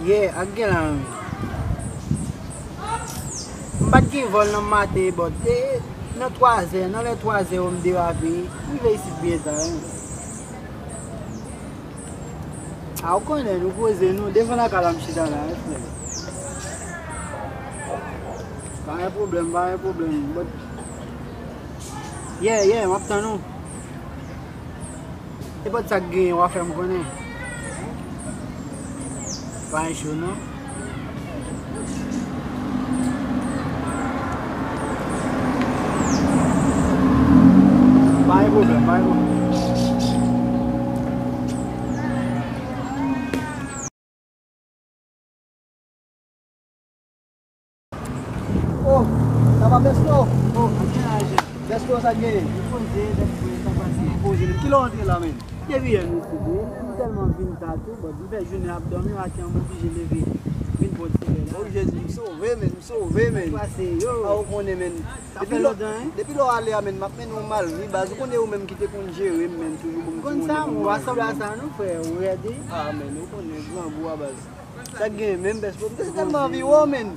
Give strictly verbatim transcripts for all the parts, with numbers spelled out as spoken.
Yeah, ak gen la menm. M pa t gen vòl nan maten, but, e, nan twazè, nan lè twazè yo m derape, m rive isit byen ta, wi. A, ou konnen, nou poze nou, devan lakay la m chita la, wi, frè. Pa gen pwoblèm, pa gen pwoblèm, but, yeah, yeah, m ap tann ou. Nenpòt sa k genyen, w a fè m konnen. Pa gen cho, non. Pa gen pwoblèm, pa gen pwoblèm. Oh, sa va Besto? Oh, anyen aje. Besto, sa gen? Poze, Besto, sa pase? Poze, men ki lè w antre la, men? Depi yè m isit, wi. M tèlman vin ta tou, but m fè jounen ap dòmi, maten an m oblije leve vin pran ti lè la. Oh, Jezi, m sove, men, m sove, men. Sa pase, yo? A, ou konnen, men. Sa fè lontan, en? Depi lè w ale a, men, m ap mennen w mal, wi, baz. Ou konnen ou menm ki te konn jere m, men, toujou ban m ti monnen pou m manje. Ou konn sa, men, w a sanble a sa, non, frè, ou rèd, wi. A, men, ou konnen, grangou a, baz. Sa k gen menm, bès, m te tèlman anvi wè w, men.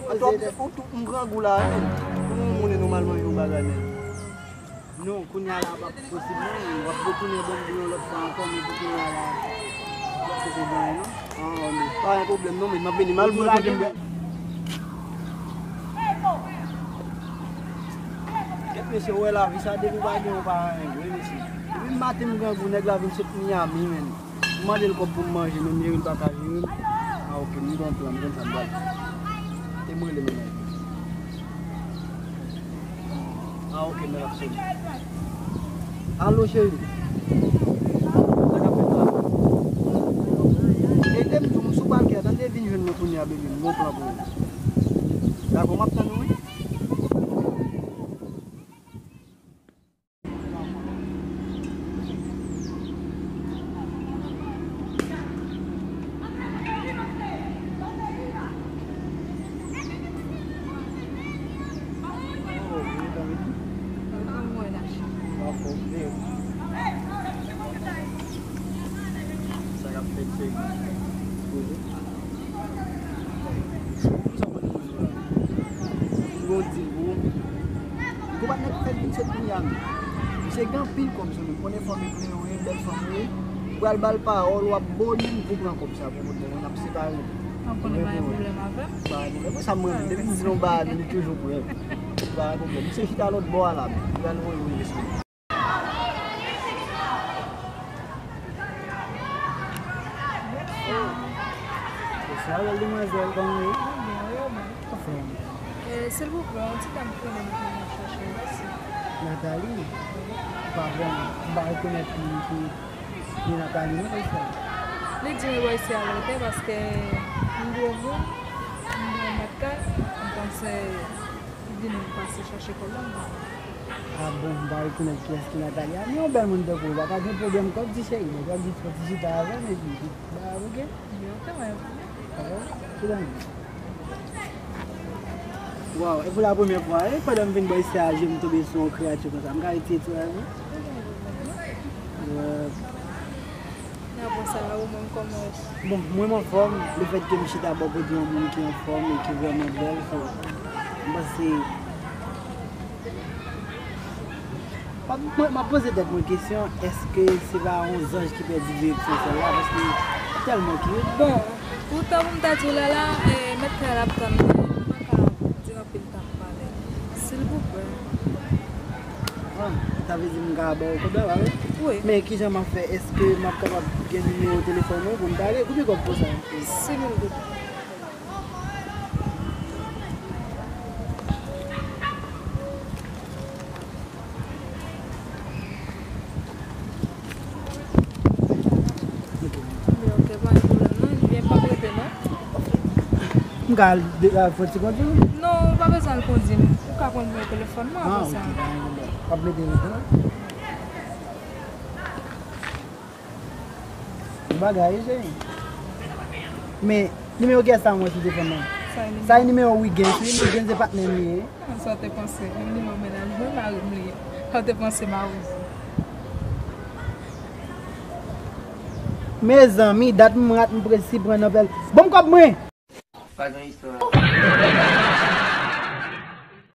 Atò, ou tou, m grangou la, men. Pou nou monnen nòmalman yon bagay, men. Non, kounye a la, p ap posib, non, men. W ap retounen ban m di yon lòt fwa ankò, men pou kounye a la, se te gen, non. Ah, men, pa gen pwoblèm, non, men. M ap vini, m al mwen kote m. Kèt mesye, w wè lavi sa, depi w pa gen, w pa anyen vre, mesye. Depi maten m grangou, nèg la vin sot Miami, men. M mande l kòb pou m manje, men m jere l pa ka jere m. Ah, ok, m gen yon plan, m konn sa m pral fè. E m rele mennaj mwen. Ah, ok, men l ap sone. Alo, cheri. Sa k ap fèt la? Ede m di w, m sou pakè a, tande vin jwenn mwen kounye a, baby, m gen yon plan pou ou. Dakò, m ap tann ou, wi. Sa k ap fèt, cheri? Poze. Bon, di, bon. Gwo patnè k fèt vin sot Miami. Misye gen anpil kòb sou li. M konnen fanmi Cleo ye, bèl fanmi ye. Ou pral ba l pawòl, w ap boni m pou pran kòb sa pou kote mwen, n ap separe. Mwen konnen pa gen pwoblèm avè m. Pa gen pwoblèm. Sa m renmen. Depi m di l yon bagay, li toujou prè. Pa gen pwoblèm. Misye chita lòt bò a la, men. Li pral voye yon mesaj. Bonswa, bèl demwazèl, kòman w ye? Anfòm. Eh, silvouplè, yon ti dam ki rele m pou m chache l isi. Nathalie? M pa vrèman, m pa rekonèt moun ki, ki Nathalie, non, bò isi a. Li di m bò isi a lòtè paske m gwo moun, m gen yon mèt kay, m panse li di m pase chache kòb la, m pa wè. Ah bon, m pa rekonèt kiyès ki Nathalie a, men yon bèl moun tankou w, pa ka gen pwoblèm kòb, ti cheri, mwen pral di fò ti chita avè m, epi, ba, oke? Yo, te wè. Ah bon? Ki dam? Waw, e pou la premyè fwa, e pandan m vin bò isi a, je m tonbe sou yon kreyati konsa. M ka retire ti rèv ou? Wè. N ap wè sa, ou menm kòman w? Bon, mwen m anfòm, lefètke m chita bò kote yon moun ki anfòm e ki vrèman bèl, so, m panse M ap, mwen, m ap poze tèt mwen kesyon, èske se pa yon zanj ki pèdi direksyon syèl la, paske tèlman ki ret. Bon, poutan pou m ta di w la la, eh, mèt kay la ap tann mwen, m pa ka di anpil tan pou pale. Silvouplè. Ah, sa vle di m ka ba w kòb la, pa vre? Wi. Men kijan m ap fè? Èske m ap kapab gen nimewo telefòn ou pou n pale? Konbyen kòb konsa? Sis mil goud. Ok, pa gen pwoblèm non, ebyen p ap rete non. M ka al de-, al fè ti kondi? Non, ou pa bezwen al kondi m. Ou ka pran nimewo telefòn mwen apre sa. Ah, ok, pa gen pwoblèm. W ap mete rete non? Bagay, wi, cheri. Men, nimewo kiyès sa mwen sou telefòn nan? Sa e nimewo Wiggins, wi, Wiggins se patnè m li ye. Ah, sa w te panse? Nimewo mennaj mwen, mari m li ye. Sa w te panse, mari m? Mezanmi, dat m rat m presi pran nan pèl. Ban m kòb mwen. Pa gen istwa.